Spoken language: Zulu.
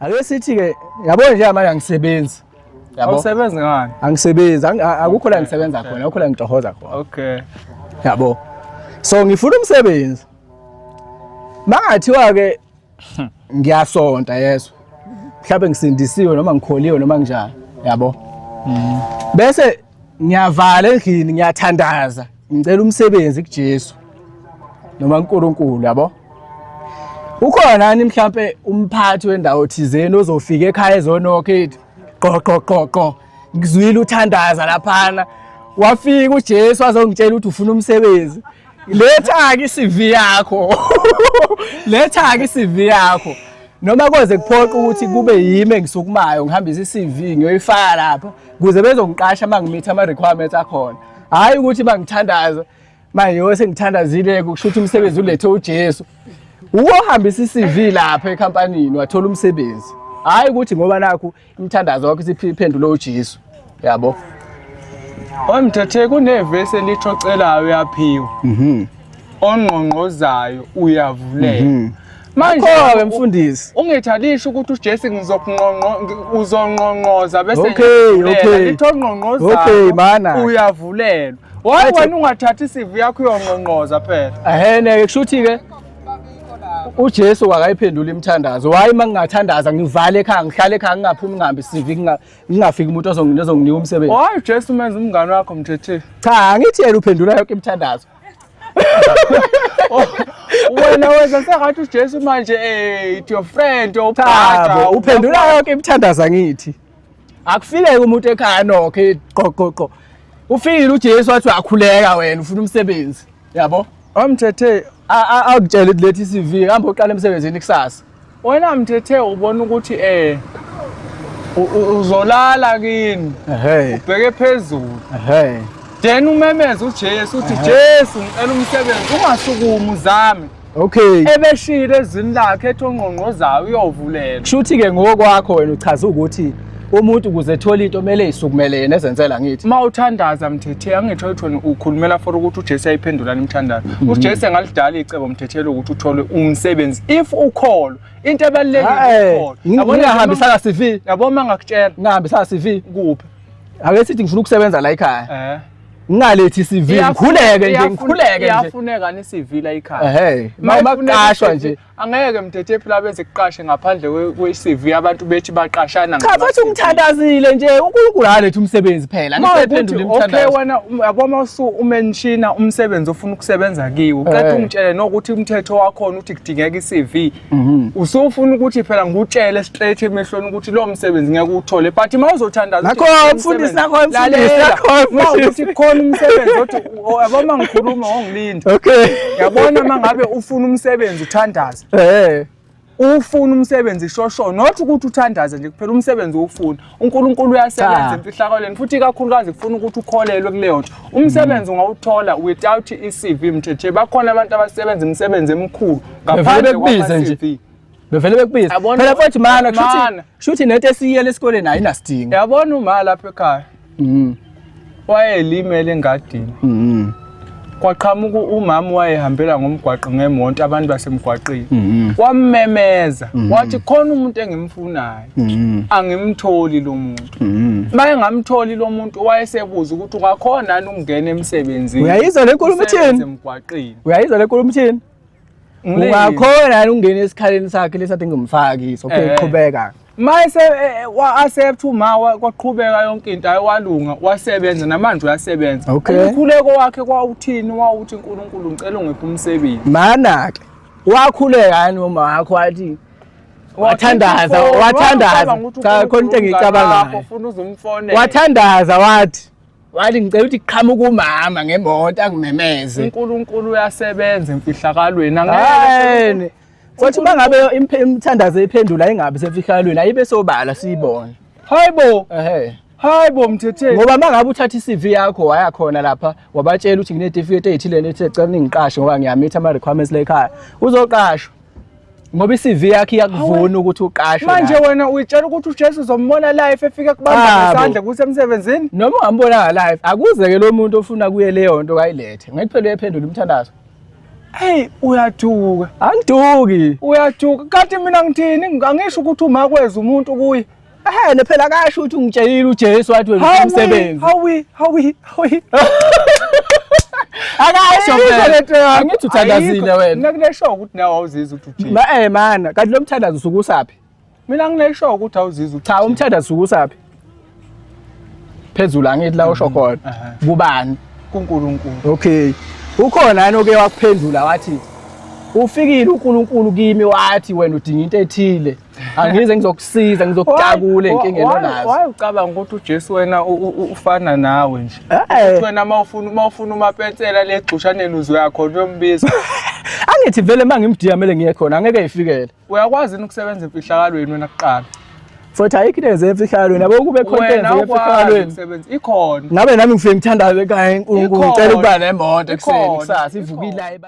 Ake sithi ke yabo nje manje angisebenzi. Yabo. Awusebenzi ngani? Angisebenzi, akukho la ngisebenza khona, akukho la ngitohoza khona. Okay. Yabo. So ngifuna umsebenzi. Mangathiwa ke ngiyasonta yeso. Mhlawumbe ngisindisiwe noma ngikholiwe noma njani. Yabo. Bese ngiyavala endlini ngiyathandaza ngicela umsebenzi kuJesu noma uNkulunkulu yabo. Ukhona nani mhlampe umphathi wendawo thizeni ozofika ekhaya ezonokho ethi qo qo qo qo ngizwile uthandaza laphana wafika uJesu azongitshela ukuthi ufuna umsebenzi letha-ke i-CV yakho letha-ke i-CV yakho noma koze kuphoqa ukuthi kube yimi engisukumayo ngihambise i-CV ngiyoyifaka lapha kuze bezongiqasha uma ngimitha ama-requirements akhona hhayi ukuthi bangithandaza manje yo sengithandazile kusho ukuthi umsebenzi ulethe uJesu uwohambisa i-CV lapha ekhampanini wathola umsebenzi hhayi ukuthi ngoba nakhu imithandazo wakho isiphendule uJesu yabo. Omthethe kunevesi elithi ocelayo uyaphiwa. Ongqongqozayo uyavulela. Manje ke mfundisi ungithi alisho ukuthi uJesu ngizokunqonqo uzonqonqoza bese Okay. Lithi ongqongqozayo Okay, mana. uyavulelwa. Why wena ungathathi isivu yakho uyonqonqoza phela? Ehene ke kushuthi ke uJesu akayiphendula imithandazo. Why uma ngingathandaza ngivale ekhaya ngihlale ekhaya ngingaphumi ngihambe CV ngingafiki umuntu ozonginika umsebenzi. Why uJesu umenza umngane wakho mthethe? Cha, angithi yena uphendula yonke imithandazo. Wena wenza sengathi uJesu manje eh your friend your brother. Uphendula yonke imithandazo angithi. Akufikeke umuntu ekhaya nokho qo qo qo. Ufikile uJesu wathi uyakhuleka wena ufuna umsebenzi. Yabo? Omthethe akutshela ukuthi lethi CV hamba uqala emsebenzini kusasa. Wena mthethe ubona ukuthi eh uzolala kini. Ubheke phezulu. Ehhe. Then umemeze uJesu uthi Jesu ngicela umsebenzi ungasukumi uzame. Okay. Ebeshilo ezwini lakhe ethi ongqongqozayo uyovulela. Kushuthi ke ngokwakho wena uchaza ukuthi umuntu ukuze ethole into kumele isukumele yena ezenzela ngithi. Uma uthandaza mthethe angitho ukuthi wena ukhulumela for ukuthi uJesu ayiphendulana imithandazo. UJesu engalidala icebo mthethelo ukuthi uthole umsebenzi if ukholwa. Into ebalulekile ukukholwa. Yabona ngihambisana CV. Yabo uma ngakutshela. Ngihambisana CV. Kuphi? Ake sithi ngifuna ukusebenza la ekhaya. Eh. Ngingalethi i-CV ngikhuleke nje ngikhuleke nje. Iyafuneka ne-CV la ekhaya. Ehhe. Uma kuqashwa nje. Angeke mthethe phela beze kuqashe ngaphandle kwe-CV abantu bethi baqashana. Cha futhi ungithandazile nje uNkulunkulu alethe umsebenzi phela. Ngisephendula imithandazo. Okay wena yabo uma usu umenshina umsebenzi ofuna ukusebenza kiwo uqeda ungitshele nokuthi umthetho wakhona uthi kudingeka i-CV. Usufuna ukuthi phela ngikutshele straight emehlweni ukuthi lo msebenzi ngeke uwuthole but uma uzothandaza Nakho mfundisi nakho mfundisi nakho mfundisi kukhona umsebenzi othi yabo uma ngikhuluma ongilinda. Okay. Yabona uma ngabe ufuna umsebenzi uthandaza. Eh. Ufuna umsebenzi shosho not ukuthi uthandaze nje kuphela umsebenzi uwufuna. uNkulunkulu uyasebenza emfihlakalweni futhi ikakhulukazi kufuna ukuthi ukholelwe kuleyo nto. Umsebenzi ungawuthola without i-CV mthethe. Bakhona abantu abasebenza imisebenzi emikhulu ngaphandle bekubize nje. kwama-CV. Bevele bekubiza. Yabona- Phela futhi mana kushuthi Mana. kushuthi nento esiyele esikoleni ayinasidingo. Yabona uma lapha ekhaya wayelimele engadini. Kwaqhamuka umama wayehambela ngomgwaqo ngemonto abantu basemgwaqeni. Wammemeza wathi khona umuntu engimfunayo. Angimtholi lo muntu. Maye ngamtholi lo muntu wayesebuza ukuthi ungakhona yini ukungena emsebenzini. Uyayizwa le nkulumo Usebenze ithini? emgwaqeni. Uyayizwa le nkulumo ithini? Ungakhona yini ukungena esikhaleni sakhe lesathi ngimfaki so okay Eh. qhubeka. Mayese wa accept uma kwaqhubeka yonke into ayewalunga wasebenza namanje uyasebenza. Okay. Umkhuleko wakhe kwawuthini wawuthi uNkulunkulu ngicela ungiphe umsebenzi. Mana ke wakhuleka yini uma wakho wathi wathandaza wathandaza cha khona into engiyicabangayo Ufuna uzumfonela. wathandaza wathi wathi ngicela ukuthi qhamuka umama ngemoto angimemeze uNkulunkulu uyasebenza emfihlakalweni angeke Hayini. Futhi uma ngabe imithandazo iphendula ingabi semfihlakalweni ayibe sobala siyibone. Hayibo, Ehhe. hayibo mthetheli. Ngoba uma ngabe uthatha i-CV yakho waya khona lapha wabatshela ukuthi nginetifiketi eyithile nethe cela ningiqashe ngoba ngiyamitha ama-requirements la ekhaya. Uzoqashwa. Ngoba i-CV yakho iyakuvuna ukuthi uqashwe. Manje lapha. wena uyitshela ukuthi uJesu uzombona live efika kubamba Chabo. ngesandla kusemsebenzini? Noma ungambonanga live akuze ke lo muntu ofuna kuye leyo nto kayilethe. Ngithi phela uyayiphendula imithandazo. Hey, uyathuka. Angiduki. Uyathuka. Kanti mina ngithini? Angisho ukuthi uma kweza umuntu kuye. Ehene phela akasho ukuthi ungitshelile uJesu wathi wena ufuna umsebenzi. Hawi, hawi, hawi. Akasho Ayikho phela. lento yakho. Angithi uthandazile Ayikho. wena. Mina kuneshow ukuthi nawe awuzizwa ukuthi uthini. Ma mana, kanti lo mthandazo usuke usaphi? Mina ngineshow ukuthi awuzizwa ukuthi Cha, umthandazo usuke usaphi? Phezulu angithi la usho khona. Kubani? kuNkulunkulu. Okay. Ukhona yini oke wakuphendula wathi ufikile uNkulunkulu kimi wathi wena udinga into ethile. Angize ngizokusiza ngizokutakula enkingeni onazo. Why ucabanga ukuthi uJesu wena ufana nawe nje? Eh. Ukuthi wena mawufuna umapensela le gxushaneni uzoya khona uyombiza. Angithi vele mangimdiya kumele ngiye khona angeke ifikele. Uyakwazi yini ukusebenza emfihlakalweni wena kuqala? Futhi ayikho into enze emfihlakalweni yabo kube khona into Wena enze ukwazi emfihlakalweni. ukusebenza ikhona. Ngabe nami ngifike ngithandaze ekhaya uNkulunkulu Ikhona. ngicela ukuba nemoto ekuseni Ikhona. kusasa ivukile Ikhona. la.